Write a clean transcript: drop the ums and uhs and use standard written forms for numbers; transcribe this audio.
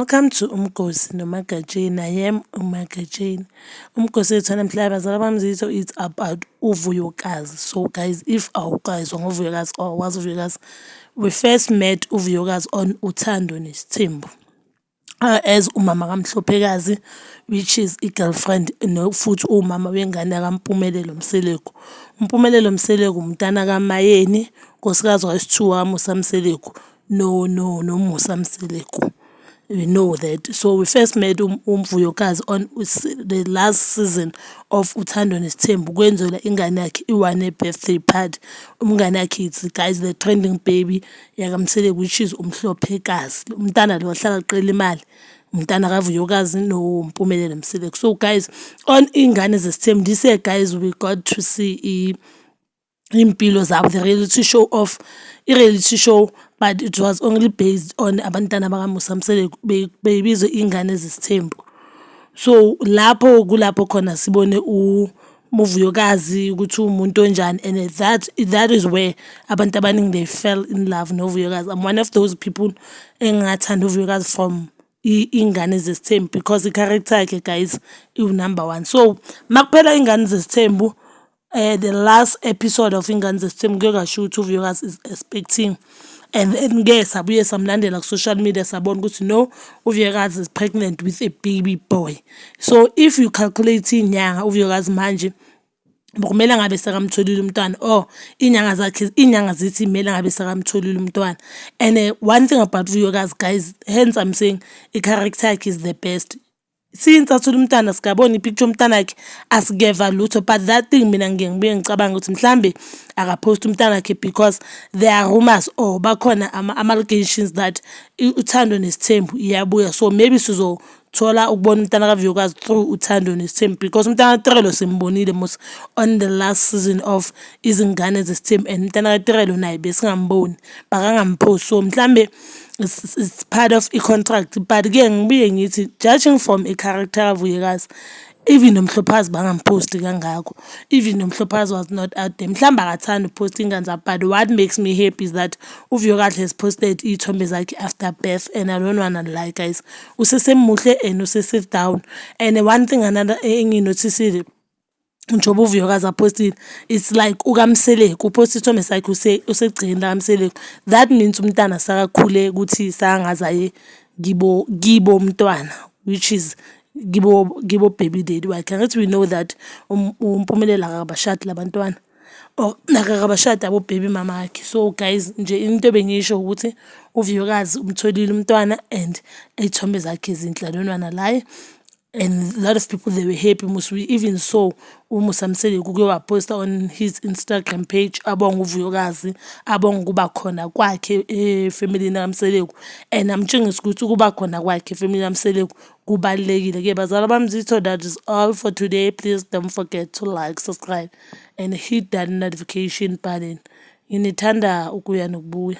Welcome to Umgosi noMagatsheni. I am uMagatsheni. Umgosi wethu namhlanje, bazala bami zitho, it's about uVuyokazi. So guys, if awukazwa ngoVuyokazi or awazi uVuyokazi, we first met uVuyokazi on Uthando Nesithembu as umama kaMhlophekazi, which is i-girlfriend no futhi umama wengane kaMpumelelo Mseleku. UMpumelelo Mseleku umntana kaMayeni, nkosikazi wesi-two kaMusa Mseleku no noMusa Mseleku. We know that. So we first met uMvuyokazi on the last season of Uthando Nesithembu, kwenzelwa ingane yakhe i-one birthday party. Umngane yakhe it's, guys, the trending baby yakaMseleku, which is uMhlophekazi. Umntana lo wahlala aqela imali. Umntana kaVuyokazi noMpumelelo Mseleku. So guys, on Ingane Zesithembu this year, guys, we got to see iy'mpilo zabo, the reality show of i-reality show, but it was only based on abantwana bakaMusa Mseleku, beyibizwa Ingane Zesithembu. So lapho kulapho khona sibone uVuyokazi ukuthi uwumuntu onjani, and that is where abantu abaningi, they fell in love noVuyokazi. I'm one of those people engingathanda uVuyokazi from Ingane Zesithembu because i-character yakhe, guys, iwu-number one. So makuphela Ingane Zesithembu, the last episode of Ingane Zesithembu, kuye kwashiwo ukuthi uVuyokazi is expecting, and then-ke sabuye samlandela ku-social media, sabona ukuthi no, uVuyokazi is pregnant with a baby boy. So if you calculate iy'nyanga, uVuyokazi manje bekumele ngabe sekamtholile umntwana, or iy'nyanga zakhe, iy'nyanga zithi kumele ngabe sekamtholile umntwana. And one thing about Vuyokazi, guys, hence I'm saying i-character yakhe is the best. Since athole umntwana, sikabona i-picture yomntanakhe, asikeva lutho, but that thing mina ngiye ngibuye ngicabange ukuthi mhlambe akaphosti umntanakhe because there are rumors or bakhona ama-allegations that Uthando Nesithembu iyabuya, so maybe sizothola ukubona umntana kaVuyokazi through Uthando Nesithembu, because umntana kaTirelo simbonile mos on the last season of Izingane Zesithembu, and umntana kaTirelo naye besingamboni, bakangamphosti, so mhlambe it's part of i-contract. But-ke ngibuye ngithi, judging from i-character kaVuyokazi, even noMhlophakazi bangamphosti kangako, even noMhlophakazi was not out there, mhlawumbe akathandi ukuphosta iy'ngane zabo. But what makes me happy is that uVuyokazi has posted iy'thombe zakhe after birth, and I don't wanna lie, guys, usesemuhle and usese down. And one thing another engiyi-notice-ile, njengoba uVuyokazi aphostile, it's like ukaMseleku uphosta isithombe sakhe usegcekeni lakaMseleku. That means umntana sakakhule ukuthi sakangaze aye kibo kibo umntwana, which is kibo baby daddy wakhe. Angithi we know that uMpumelelo akabashadi labantwana or akakabashadi abo-baby mama wakhe. So guys, nje into ebengiyisho ukuthi uVuyokazi umtholile umntwana and iy'thombe zakhe zinhle, I don't wanna lie, and a lot of people, they were happy mos. We even saw uMusa Mseleku uke waphosta on his Instagram page abonga uVuyokazi, abonga ukuba khona kwakhe efemelini kaMseleku, and amtshengisa ukuthi ukuba khona kwakhe efemelini kaMseleku kubalulekile-ke. Bazala bami zitho, that is all for today. Please don't forget to like, subscribe and hit that notification button. Nginithanda ukuya nokubuya.